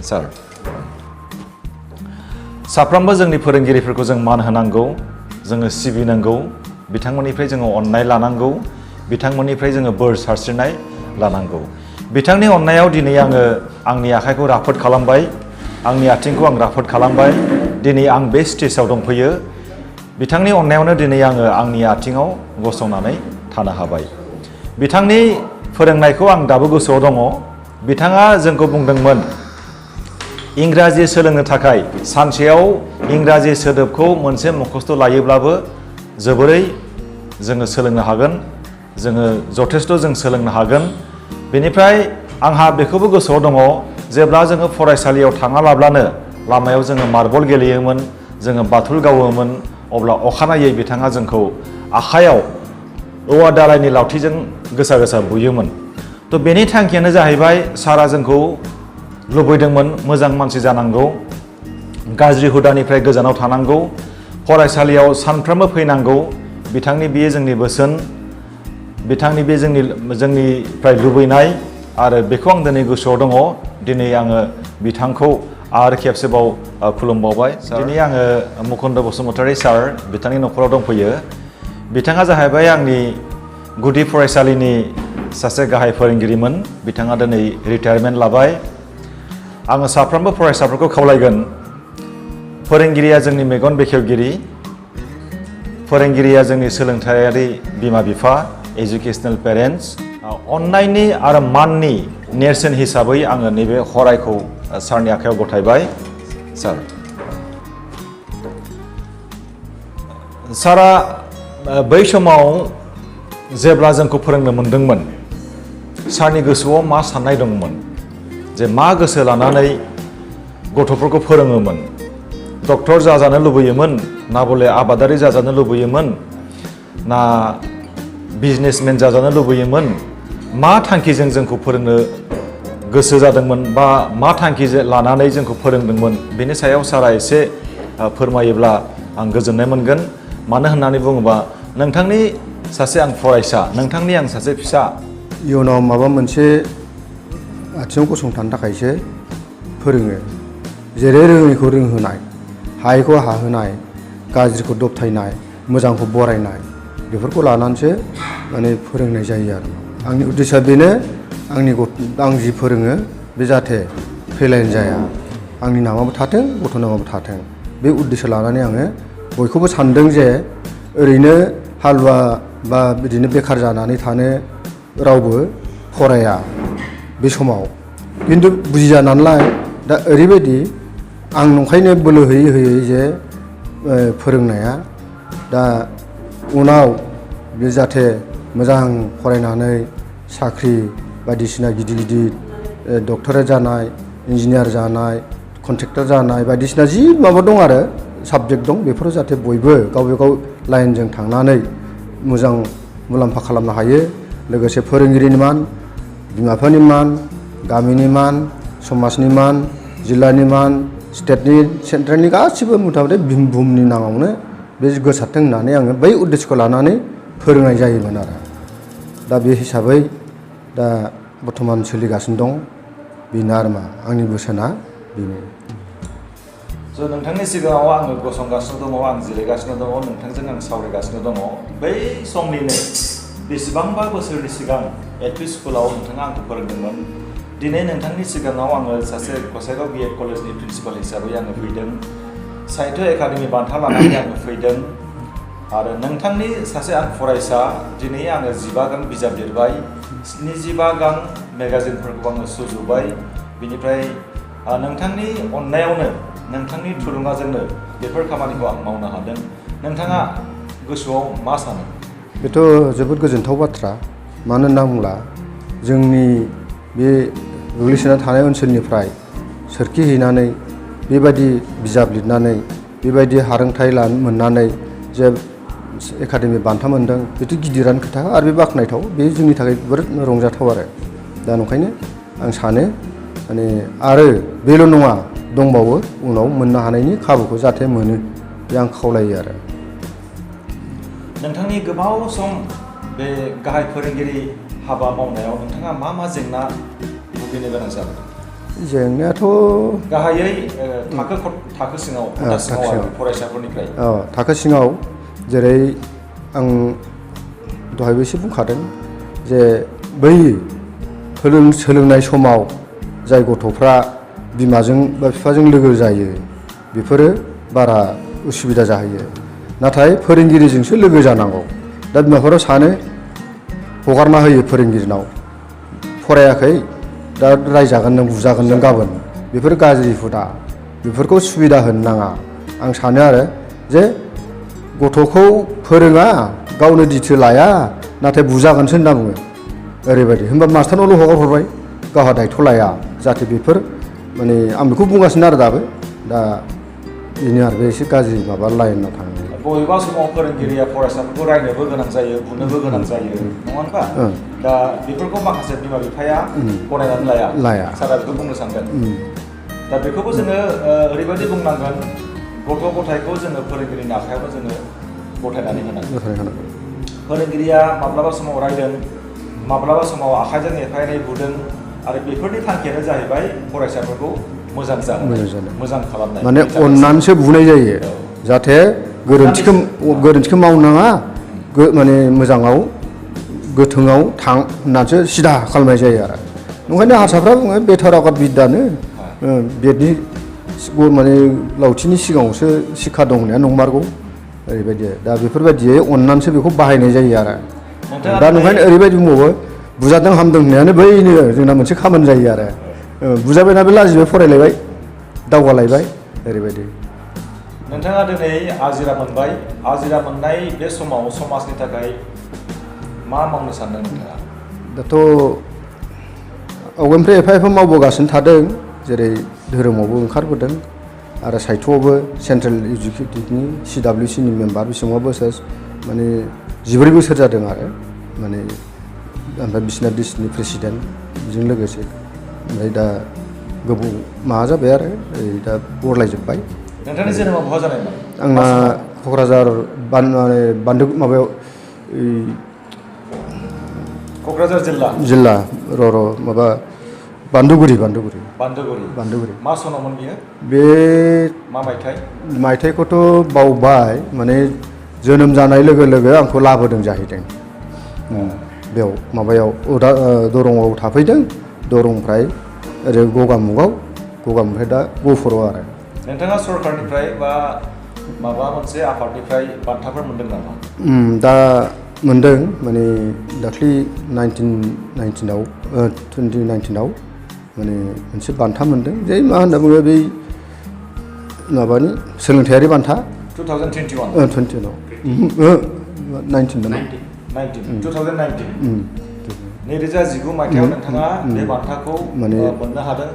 सार साफ्रोमबो जोंनि फोरोंगिरिफोरखौ जों मान होनांगौ जोङो सिबिनांगौ बिथांमोननिफ्राय जोङो अननाय लानांगौ बिथांमोननिफ्राय जोङो बोर सारस्रिनाय लानांगौ बिथांनि अननायाव दिनै आङो आंनि आखाइखौ राफोद खालामबाय आंनि आथिंखौ आं राफोद खालामबाय दिनै आं बे स्टेजाव दंफैयो बिथांनि अननायावनो दिनै आङो आंनि आथिङाव गसंनानै थानो हाबाय बिथांनि फोरोंनायखौ आं दाबो गोसोआव दङ बिथाङा जोंखौ बुंदोंमोन इंराजि सोलोंनो थाखाय सानसेयाव इंराजि सोदोबखौ मोनसे मुखस्थ लायोब्लाबो जोबोरै जोङो सोलोंनो हागोन जोङो जथेस्थ जों सोलोंनो हागोन बेनिफ्राय आंहा बेखौबो गोसोआव दङ जेब्ला जोङो फरायसालियाव थाङालाब्लानो लामायाव जोङो मार्बल गेलेयोमोन जोङो बाथुल गावोमोन अब्ला अखानायै बिथाङा जोंखौ आखायाव औवा दालायनि लावथिजों गोसा गोसा बुयोमोन थ' बेनि थांखियानो जाहैबाय सारा जोंखौ लुबैदोंमोन मोजां मानसि जानांगौ गाज्रि हुदानिफ्राय गोजानाव थानांगौ फरायसालियाव सानफ्रोमबो फैनांगौ बिथांनि बेयो जोंनि बोसोन बिथांनि बे जोंनिफ्राय लुबैनाय आरो बेखौ आं दिनै गोसोआव दङ दिनै आङो बिथांखौ आरो खेबसेबाव खुलुमबावबाय दिनै आङो मुकुन्द बसुमतारी सार बिथांनि न'खराव दंफैयो बिथाङा जाहैबाय आंनि गुदि फरायसालिनि सासे गाहाय फोरोंगिरिमोन बिथाङा दिनै रिटायारमेन्ट लाबाय आङो साफ्रोमबो फरायसाफोरखौ खावलायगोन फोरोंगिरिया जोंनि मेगन बेखेवगिरि फोरोंगिरिया जोंनि सोलोंथायारि बिमा बिफा एजुकेशनेल पेरेन्ट्स अननायनि आरो माननि नेरसोन हिसाबै आङो नैबे हरायखौ सारनि आखायाव गथायबाय सार सारा बै समाव जेब्ला जोंखौ फोरोंनो मोनदोंमोन सारनि गोसोआव मा साननाय दंमोन जे मा गोसो लानानै गथ'फोरखौ फोरोङोमोन डक्टर जाजानो लुबैयोमोन ना बले आबादारि जाजानो लुबैयोमोन ना बिजनेसमेन जाजानो लुबैयोमोन मा थांखिजों जोंखौ फोरोंनो गोसो जादोंमोन बा मा थांखि लानानै जोंखौ फोरोंदोंमोन बेनि सायाव सारा एसे फोरमायोब्ला आं गोजोननाय मोनगोन मानो होननानै बुङोबा नोंथांनि सासे आं फरायसा नोंथांनि आं सासे फिसा इयुनाव माबा मोनसे आथिङाव गसंथानो थाखायसो फोरोङो जेरै रोङैखौ रोंहोनाय हायैखौ हाहोनाय गाज्रिखौ दबथायनाय मोजांखौ बरायनाय बेफोरखौ लानानैसो माने फोरोंनाय जायो आरो आंनि उद्देश्यआ बेनो आं जि फोरोङो बे जाहाथे फेलें जाया आंनि नामाबो थाथों गथ' नामाबो थाथों बे उद्देश्य लानानै आङो बयखौबो सानदों जे ओरैनो हालुवा बा बिदिनो बेखार जानानै थानो रावबो फराया बे समाव खिन्थु बुजिया नालाय दा ओरैबायदि आं नंखायनो बोलो होयै होयै जे फोरोंनाया दा उनाव बे जाहाथे मोजां फरायनानै साख्रि बायदिसिना गिदिर गिदिर डक्टरेट जानाय इन्जिनियार जानाय कन्ट्रेक्टर जानाय बायदिसिना जि माबा दं आरो साबजेक्ट दं बेफोराव जाहाथे बयबो गावबागाव लाइनजों थांनानै मोजां मुलाम्फा खालामनो हायो लोगोसे फोरोंगिरिनि मान बिमा बिफानि मान गामिनि मान समाजनि मान जिल्लानि मान स्टेटनि सेन्ट्रेलनि गासिबो मथामथि बुहुमनि नामावनो बे गोसारथों होननानै आङो बै उद्देश्यखौ लानानै फोरोंनाय जायोमोन आरो दा बे हिसाबै दा बर्थमान सोलिगासिनो दं बेनो आरो मा आंनि बोसोना बेनो स' नोंथांनि सिगाङाव आङो गसंगासिनो दङ आं जिरायगासिनो दङ नोंथांजों आं सावरायगासिनो दङ बै समनिनो बेसेबांबा बोसोरनि सिगां एल.पि. स्कुलाव नोंथाङा आंखौ फोरोंदोंमोन दिनै नोंथांनि सिगाङाव आङो सासे गसाइगाव बि.एड. कलेजनि प्रिन्सिपाल हिसाबै आङो फैदों साहित्य एकाडेमि बान्था लानानै आङो फैदों आरो नोंथांनि सासे आं फरायसा दिनै आङो 15 गां बिजाब लिरबाय 75 गां मेगाजिनफोरखौ आङो सुजुबाय बिनिफ्राय नोंथांनि अननायावनो नोंथांनि थुलुंगाजोंनो बेफोर खामानिखौ आं मावनो हादों नोंथाङा गोसोआव मा सानो बेथ' जोबोद गोजोनथाव बाथ्रा मानो होनना बुङोब्ला जोंनि बे गोग्लैसोना थानाय ओनसोलनिफ्राय सोरखिहैनानै बेबायदि बिजाब लिरनानै बेबायदि हारोंथाय मोननानै जे एकाडेमि बान्था मोनदों बेथ' गिदिरानो खोथा आरो बे बाख्नायथाव बे जोंनि थाखाय जोबोद रंजाथाव आरो दा नंखायनो आं सानो माने आरो बेल' नङा दंबावो उनाव मोननो हानायनि खाबुखौ जाहाथे मोनो बे आं खावलायो आरो नोंथांनि गोबाव सम बे गाहाय फोरोंगिरि हाबा मावनायाव नोंथाङा मा जेंना भुगिनो गोनां जादों जेंनायाथ' गाहायै थाखो सिङाव खथा सिङाव आरो फरायसाफोरनिफ्राय थाखो सिङाव जेरै आं दहायबो एसे बुंखादों जे बै सोलोंनाय समाव जाय गथ'फ्रा बिमाजों बा बिफाजों लोगो जायो बेफोरो बारा उसुबिदा जाहैयो नाथाय फोरोंगिरिजोंसो लोगो जानांगौ दा बिमाफोरा सानो हगारना होयो फोरोंगिरिनाव फरायाखै दा रायजागोन नों बुजागोन नों गाबोन बेफोर गाज्रि हुदा बेफोरखौ सुबिदा होनो नाङा आं सानो आरो जे गथ'खौ फोरोङा गावनो दिथो लाया नाथाय बुजागोनसो होनना बुङो ओरैबायदि होनबा मास्टारनावल' हगार हरबाय गावहा दायथ' लाया जाहाथे बेफोर माने आं बेखौ बुंगासिनो आरो दाबो दा बेनो आरो बे एसे गाज्रि माबा लाइनाव थाङो बबेबा समाव फोरोंगिरिया फरायसाफोरखौ रायनोबो गोनां जायो बुनोबो गोनां जायो नङा होनबा दा बेफोरखौ माखासे बिमा बिफाया गनायनानै लाया सारा बेखौ बुंनो सानदों दा बेखौबो जोङो ओरैबायदि बुंनांगोन गथ' गथायखौ जोङो फोरोंगिरिनि आखायावनो जोङो गथायनानै होनांगोन फोरोंगिरिया माब्लाबा समाव रायदों माब्लाबा समाव आखाइजों एफा एनै बुदों आरो बेफोरनि थांखियानो जाहैबाय फरायसाफोरखौ मोजां खालामनाय माने अननानैसो बुनाय जायो जाहाथे गोरोन्थिखौ मावनाङा माने मोजाङाव गोथोङाव थां होननानैसो सिदा खालामनाय जायो आरो ओंखायनो हारसाफ्रा बुङो बेथारागात बिद्यानो बेदनि माने लावथिनि सिगाङावसो सिक्षा दं होननाया नंमारगौ ओरैबायदि दा बेफोरबायदियै अननानैसो बेखौ बाहायनाय जायो आरो दा नंखायनो ओरैबायदि बुंबावो बुजादों हामदों होननायानो बैनो जोंना मोनसे खामानि जायो आरो बुजाबायना बे लाजिबाय फरायलायबाय दावगालायबाय ओरैबायदि नोंथाङा दिनै आजिरा मोनबाय आजिरा मोननाय बे समाव समाजनि थाखाय मा मावनो सानदों नोंथाङा दाथ' आवगायनिफ्राय एफा एफा मावबोगासिनो थादों जेरै धोरोमावबो ओंखारबोदों आरो साहित्यआवबो सेन्ट्रेल इडुकेटिभनि CWCनि मेम्बार बेसेबांबा बोसोर माने 14 बोसोर जादों आरो माने ओमफ्राय बिसना डिस्ट्रिक्टनि प्रेसिडेन्ट बेजों लोगोसे ओमफ्राय दा गोबाव माबा जाबाय आरो दा बरलायजोब्बाय नोंथांनि जोनोमा बहा जानायमोन आंना क'क्राझार बान्दो माबायाव क'क्राझार जिल्ला माबा बान्दोगुरि मा सनावमोन बियो बे मा मायथाइ मायथाइखौथ' बावबाय माने जोनोम जानाय लोगो लोगो आंखौ लाबोदों जाहैदों बेयाव माबायाव दरंआव थाफैदों दरंनिफ्राय ओरै गगामुगनिफ्राय दा गहपुराव आरो नोंथाङा सरकारनिफ्राय बा माबा मोनसे आफादनिफ्राय बान्थाफोर मोनदों नामा दा मोनदों माने दाख्लि 2019आव माने मोनसे बान्था मोनदों जे मा होनना बुङो बै माबानि सोलोंथायारि बान्था 2019 मायथाइयाव नोंथाङा बे बान्थाखौ मोननो हादों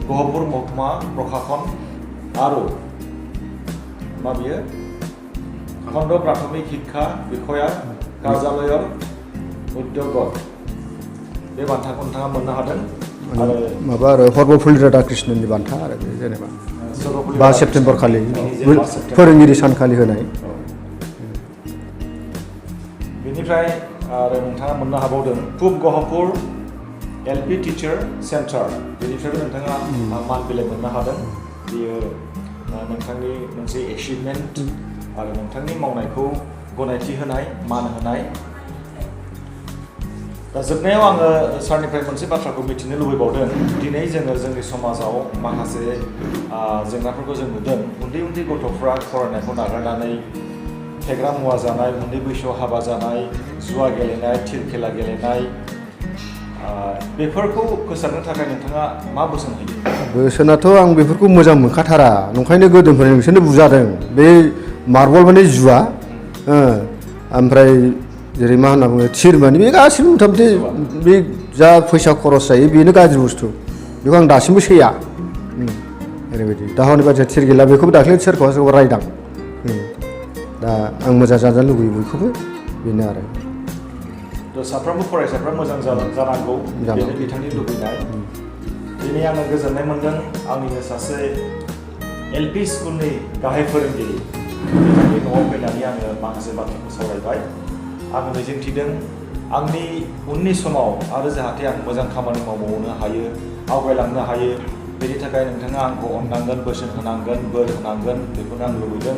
गहपुर महकुमा प्रशासन आरो मा बियो खन्ड प्राथमिक शिक्षा বিষয়া कार्यालय उद्योगत बे बान्थाखौ नोंथाङा मोननो हादों आरो माबा आरो सर्वपल्ली राधाकृष्णननि बान्था आरो जेनेबा 5 सेप्तेम्बर खालि फोरोंगिरि सानखालि होनाय बेनिफ्राय आरो नोंथाङा मोननो हाबावदों पुब गहपुर LP टिचार सेन्टार बेनिफ्रायबो नोंथाङा मान बिलाइ मोननो हादों बेयो नोंथांनि मोनसे एचिभमेन्ट आरो नोंथांनि मावनायखौ गनायथि होनाय मान होनाय दा जोबनायाव आङो सारनिफ्राय मोनसे बाथ्राखौ मिथिनो लुबैबावदों दिनै जोङो जोंनि समाजाव माखासे जेंनाफोरखौ जों नुदों उन्दै गथ'फ्रा फरायनायखौ नागारनानै फेग्रा मुवा जानाय उन्दै बैसोआव हाबा जानाय जुवा गेलेनाय थिर खेला गेलेनाय बेफोरखौ फोसाबनो थाखाय नोंथाङा मा बोसोन होयो बोसोनाथ' आं बेफोरखौ मोजां मोनखाथारा नंखायनो गोदोनिफ्राय नोंसोरनो बुजादों बे मार्बल माने जुवा ओमफ्राय जेरै मा होनना बुङो थिर माने बे गासिबो मथामथि बे जा फैसा खरस जायो बेनो गाज्रि बुस्थु बेखौ आं दासिमबो सैया ओरैबायदि दा हनै बायदिया थिर गैला बेखौबो दाख्लै सोरखौबा रायदां दा आं मोजां जाजानो लुबैयो बयखौबो बेनो आरो साफ्रोमबो फरायसाफ्रा मोजां जानांगौ बेनो बिथांनि लुबैनाय दिनै आङो गोजोननाय मोनदों आंनिनो सासे LP स्कुलनि गाहाय फोरोंगिरि बिथांनि न'आव फैनानै आङो माखासे बाथ्राखौ सावरायबाय आं मिजिंथिदों आंनि उननि समाव आरो जाहाथे आं मोजां खामानि मावबावनो हायो आवगायलांनो हायो बेनि थाखाय नोंथाङा आंखौ अननांगोन, बोसोन होनांगोन, बोर होनांगोन, बेखौनो आं लुबैदों।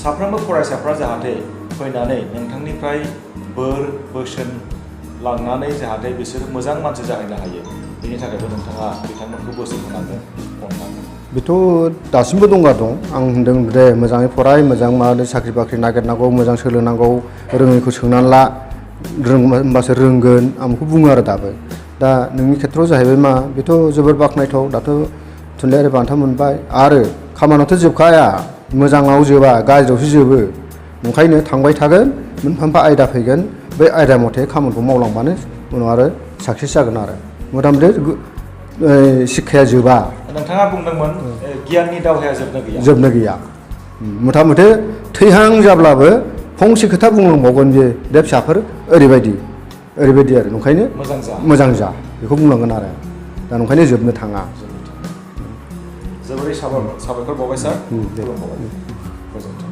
साफ्रोमबो फरायसाफ्रा जाहाथे फैनानै नोंथांनिफ्राय बोर बोसोन लांनानै जाहाथे बिसोर मोजां मानसि जाहैनो हायो, बेनि थाखायबो नोंथाङा बिथांमोनखौ बोसोन होनांगोन, अननांगोन। बेथ' दासिमबो दंगा दं। आं होनदों दे मोजाङै फराय, मोजां माने साख्रि बाख्रि नागिरनांगौ, मोजां सोलोंनांगौ, रोङैखौ सोंनानै ला, होमबासो रोंगोन, आं बेखौ बुङो आरो दाबो। दा नोंनि खेथ्रआव जाहैबाय मा, बेथ' जोबोर बाख्नायथाव। दाथ' थुनलाइयारि बान्था मोनबाय आरो खामानियाथ' जोबखाया, मोजाङाव जोबा, गाज्रियावसो जोबो। ओंखायनो थांबाय थागोन, मोनफा मोनफा आयदा फैगोन, बै आयदा मथे खामानिखौ मावलांबानो उनाव आरो साक्सेस जागोन आरो। मथा मथि शिक्षाया जोबा। नोंथाङा बुंदोंमोन गियाननि दावहाया जोबनो गैया। जोबनो गैया। मथा मथि थैहां जाब्लाबो फंसे खोथा बुंलांबावगोन जे दे फिसाफोर ओरैबायदि आरो। ओंखायनो मोजां जा बेखौ बुंलांगोन आरो। दा ओंखायनो जोबनो थाङा। जोबोरै साबायखर बावबाय सार। गोजोन्थों।